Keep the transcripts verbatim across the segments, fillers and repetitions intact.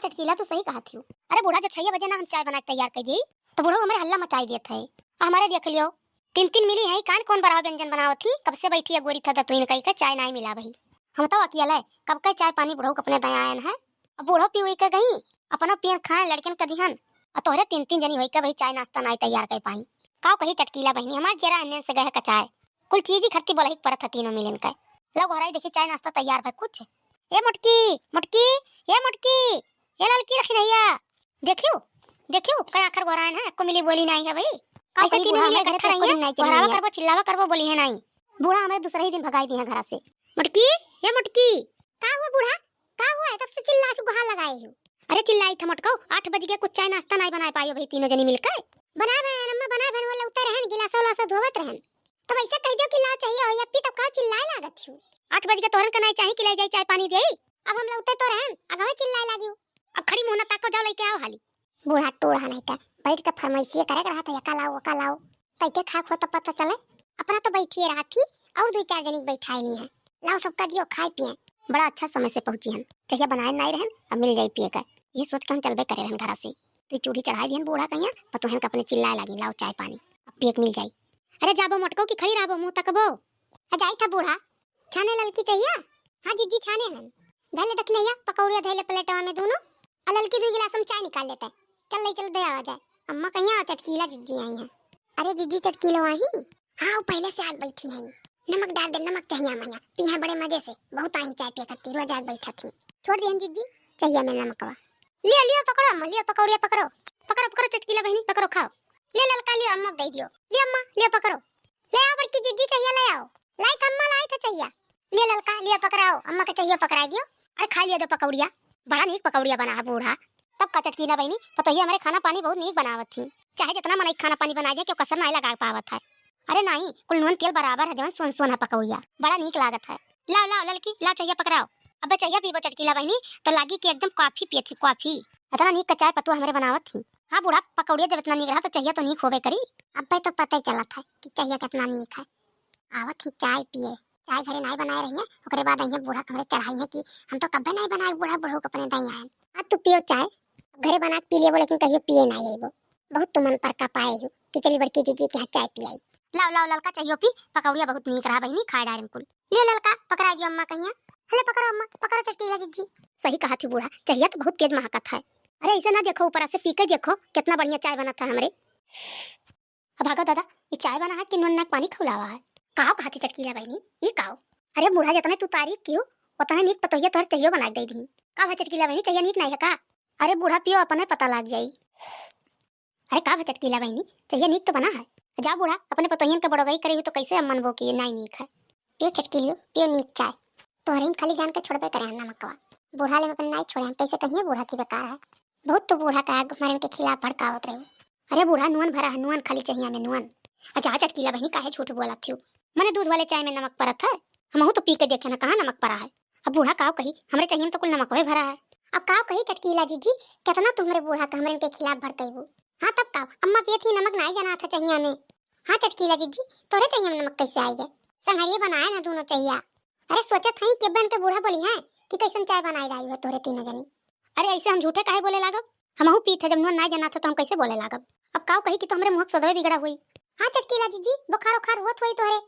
चटकीला, तू सही कहत हियो। अरे बूढ़ा, जो छह बजे ना हम चाय बना के तैयार कर दी, तो बूढ़ा हमरे हल्ला मचाई देत है। आ हमरे देख लियो, तीन तीन मिली है, कान कौन बराबर व्यंजन बनावत ही, कब से बैठी है गोरी था दतुइन कही के चाय नाई मिला भाई। हम तो अकेले, कब के चाय पानी बूढ़ा के अपने दया आयन है। अब बूढ़ा पीवे के गई, अपनो पियन खाए, लड़कन के दिहन, और तोहरे तीन तीन जनी होई के भाई चाय नाश्ता नाई तैयार कर पाई। काव कही चटकीला बहिनी, हमार जेरा अन्यन से गए कचाए। कुल चीज ही खरती बोलही के परत ह तीनों मिलन के। लो गोहराई देखी चाय नाश्ता तैयार भा कुछ। ए मोटकी, मोटकी, ए मोटकी, ए ललकी रखी नैया। देखियो, देखियो, कई आखर गोहरायन है, एको मिली बोली नाई है भाई। का ऐसे कही तीन बूढ़ा मिली हमरे इकट्ठा घरे तो एको रहिए, दिन नाई चली गोहरावा है। करबो, चिल्लावा करबो, बोली है नाई। बूढ़ा हमरे दूसरे ही दिन भगाई दी है घरा से। मोटकी, ए मोटकी। का हुआ बूढ़ा? का हुआ है? तब से चिल्ला के गुहार लगाए हो। अरे चिल्लाई था मोटको, आठ बज गया, कुछ चाय नाश्ता नाई बनाए पायो भाई तीनों जनी मिलकर। बनाए बहन, अम्मा बनाए बहन, वो लौटे रहन, गिलासा उलासा धोवत रहन। तब ऐसे कह दियो कि लाओ चाहिए हो या पी, तब का चिल्लाए लागत हो? आठ बज गया, तोहरन का नाई चाही कि ले जाई चाय पानी देई? अब हम लौटे तो रहन, अगवे चिल्लाए लागियो। अब खड़ी मुंह ना ताको, जाओ लेके आओ हाली। बूढ़ा टूढ़ा नहीं का, बैठ के फरमाइशिये करे के रहत है, एका लाओ, ओका लाओ। तैके खाक हो तो पता चले, अपना तो बैठिए रहत ही, और दो चार जनी के बैठाए ली हैं। लाओ सबका दियो, खाए पिए। बड़ा अच्छा समय से पहुँची हन, चाहिए बनाए नाई रहन, अब मिल जाई पिए का। ये सोच के हम चलबे करे रहन घरा से। तू चूड़ी चढ़ाई दिहन बूढ़ा कहिया, पतोहन का अपने चिल्लाए लागी, लाओ चाय पानी, अब पिए के मिल जाई। अरे जाबो मोटको कि खड़ी रहबो, मुँह तकबो? आ जाई था बूढ़ा, छाने ललकी चाहिए? हाँ जिज्जी छाने हन। धैले दखिनैया, पकौड़िया धैले प्लेटवा में दोनों, आ ललकी दो गिलास में चाय निकाल लेते। चल ले चल दे आवा जाए। अम्मा कहिया चटकीला जिज्जी आई हैं। अरे जिज्जी चटकीलो आई? हाँ, वो पहले से आग बैठी हैं। नमक डाल दे, नमक चाहिए मैया, पी हैं बड़े मजे से, बहुत आई चाय पिए खातिर, रोज आग बैठा थी। छोड़ दिहन जिज्जी, चाहिए मैं नमकवा। लियो लियो पकड़ो अम्मा, लियो पकौड़िया पकड़ो, पकड़ो पकड़ो चटकीला बहिनी पकड़ो खाओ। ले ललका लियो अम्मा दे दियो, लियो अम्मा लियो पकड़ो। ले आओ बड़की जिज्जी चाहिए ले आओ। लाई अम्मा लाई था चाहिए। लियो ललका लियो पकड़ाओ, अम्मा के चाहिए पकड़ा दियो। अरे खा लियो दो पकौड़िया, बड़ा नीक पकौड़िया बना है बूढ़ा। तब का चटकीला बहिनी, पतोहिया हमरे खाना पानी बहुत नीक बनावत थी, चाहे जितना मनई खाना पानी बना दे क्यों कसर नाई लगा पावत है। अरे नाई, कुल नून तेल बराबर है, जवन सोन सोन है पकौड़िया, बड़ा नीक लागत है। लाओ लाओ ललकी लाओ चाहिए पकड़ाओ। अबे चाहिए पीबो चटकीला बहिनी तो लागी कि एकदम कॉफी पियत थी कॉफी। इतना नीक का चाय पतुआ हमरे बनावत थी। हाँ बूढ़ा, पकौड़िया जब इतना नीक रहा तो चाहिए तो नीक होबे करी। अबे तो पता ही चलत है कि चाहिए कितना नीक है। आवत ही चाय पिए, चाय घरे नाई बनाए रही है, ओकरे बाद अइहे बूढ़ा हमरे चढ़ाई है कि हम तो कब्बे नाई बनाए बूढ़ा बूढ़ा के अपने दई आयन। आज तू पियो चाय, घरे बना के पी लेबो लेकिन कहियो पिए नाई अइबो। बहुत तू मन पर का पाए हो कि चली बड़की जिज्जी के यहाँ चाय पियाई। लाओ लाओ ललका चाहिए पी, पकौड़िया बहुत नीक रहा बहिनी, खाए डारिन कुल। लियो ललका, पकड़ा दियो अम्मा कहिया। हले पकड़ो अम्मा, पकड़ो चटकीला जिज्जी। सही कहा थी बूढ़ा, चाहिए तो बहुत तेज महकत है। अरे ऐसे ना देखो, ऊपर से पी के देखो कितना बढ़िया चाय बनत है हमरे। अब भागो दादा, ये चाय बना है कि नून नाक पानी खौलावा है? काव कहा थी चटकीला बहिनी, ये काव? अरे बूढ़ा जितने तू तारीफ कियो, उतने नीक पतोहिया तोहर चाहिए बना के दे दी। का भा चटकीला बहिनी, चाहिए नीक नहीं है का? अरे बूढ़ा पियो, अपने पता लाग जाई। अरे का भा चटकीला बहिनी, चाहिए नीक तो बना है। जा बूढ़ा, अपने पतोहियन के बड़ोगई करे हुई तो कैसे अम्मन बो की नाई नीक है। पियो चटकीलियो, पियो नीक चाय। तोहरे में खाली जान के छोड़बे करे हैं नमकवा। बूढ़ा ले में अपन नाई छोड़े हैं, कैसे कहिए बूढ़ा की बेकार है। बहुत तो बूढ़ा का आग हमारे के खिलाफ भड़कावत रहे। अरे बूढ़ा नुअन भरा है, नुअन खाली चाहिए में नुअन। अच्छा चटकीला बहिनी काहे झूठ बोला थी? मने दूध वाले चाय में नमक परत है, हमहू तो पी के देखे ना कहाँ नमक परा है। अब बूढ़ा काव कही, हमरे चाहिए में तो कुल नमकवे भरा है। अब काव कही चटकीला जिज्जी, कितना तू हमरे बूढ़ा का हमरे के खिलाफ भड़कैबू। हाँ तब काव, अम्मा पियत ही नमक नाई जना था चाहिए में। हाँ चटकीला जिज्जी, तोरे चाहिए में नमक कैसे आई है? संघरिया बनाए ना दोनों चाहिए। अरे सोचत हई के बन के बूढ़ा बोली है कि कैसन चाय बनाई डाली हो तोरे तीनों जनी। अरे ऐसे हम झूठे काहे बोले लागब? हमहू पीत है, जब नून नाई जना था तो हम कैसे बोले लागब? अब काव कही कि तो हमरे मुँह के सदवे बिगड़ा हुई। हाँ चटकीला जिज्जी, बुखार उखार हुआ थोड़ी तोहरे,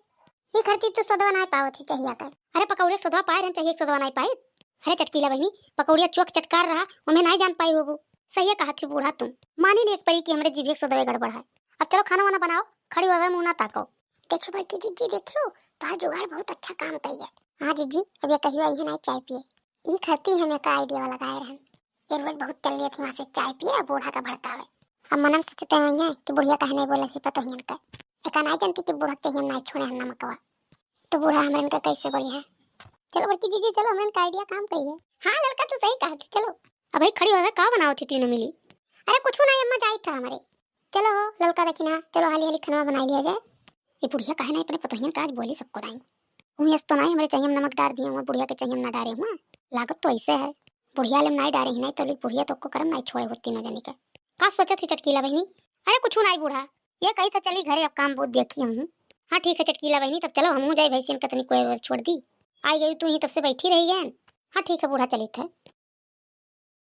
ई खरती तू सदवा नाई पावत ही चाहिए कर। अरे पकौड़े सदवा पाए रहन चाहिए, सदवा नाई पाए। अरे चटकीला बहिनी, पकौड़िया चोख चटकार रहा, उन्हें नाई जान पाई होबू। सही कहा थी बूढ़ा तुम, मानी ले एक परी कि हमरे जीभ के सदवे गड़बड़ है। अब चलो खाना वाना बनाओ, खड़ी हुआ मुँह ना ताको। देखो बड़की जिज्जी देखियो, तोहार जुगाड़ बहुत अच्छा काम कही है। हाँ जिज्जी, अब ये कहियो आई है नाई चाय पिए। ई खरती हम एक आइडिया लगाए रहन। ये रोज बहुत चल रही थी वहाँ से चाय पिए और बूढ़ा का भड़कावे। अब मनम सोचते होंगे कि बुढ़िया काहे नहीं बोले थी पतोहियन का। एका नाई जानती कि बूढ़ा के चाहिए नाई छोड़े हैं नमकवा। तो बूढ़ा हमरन का कैसे बोली है? चलो बड़की जिज्जी चलो, हमरन का आइडिया काम कही है। हाँ ललका तू सही कहा थी, चलो। अब भाई खड़ी हुआ का बनाओ थी तीनों मिली? अरे कुछ ना अम्मा जाई था हमारे। चलो हो ललका देखी ना, चलो हाली हाली खाना बना लिया जाए। ये बुढ़िया काहे नहीं अपने पतोहियन का आज बोली सबको दाई। उहें तो नाई हमरे चाहिए में नमक डार दिए हुआ, बुढ़िया के चाहिए में ना डारे हुआ। लागत तो ऐसे है, बुढ़िया ले में नाई डारे ही नाई तो बुढ़िया तो को करम नाई छोड़े होती तीनों जनी के। का सोचत ही चटकीला बहिनी? अरे कुछ नाई बूढ़ा, ये कही था चली घरे अब काम बहुत देखी हूँ। हाँ ठीक है चटकीला बहिनी, तब चलो हमहू जाए भैंसियन के तनी कोई ओर छोड़ दी। आई गई तू ही तब से बैठी रही है। हाँ ठीक है बूढ़ा चलित है।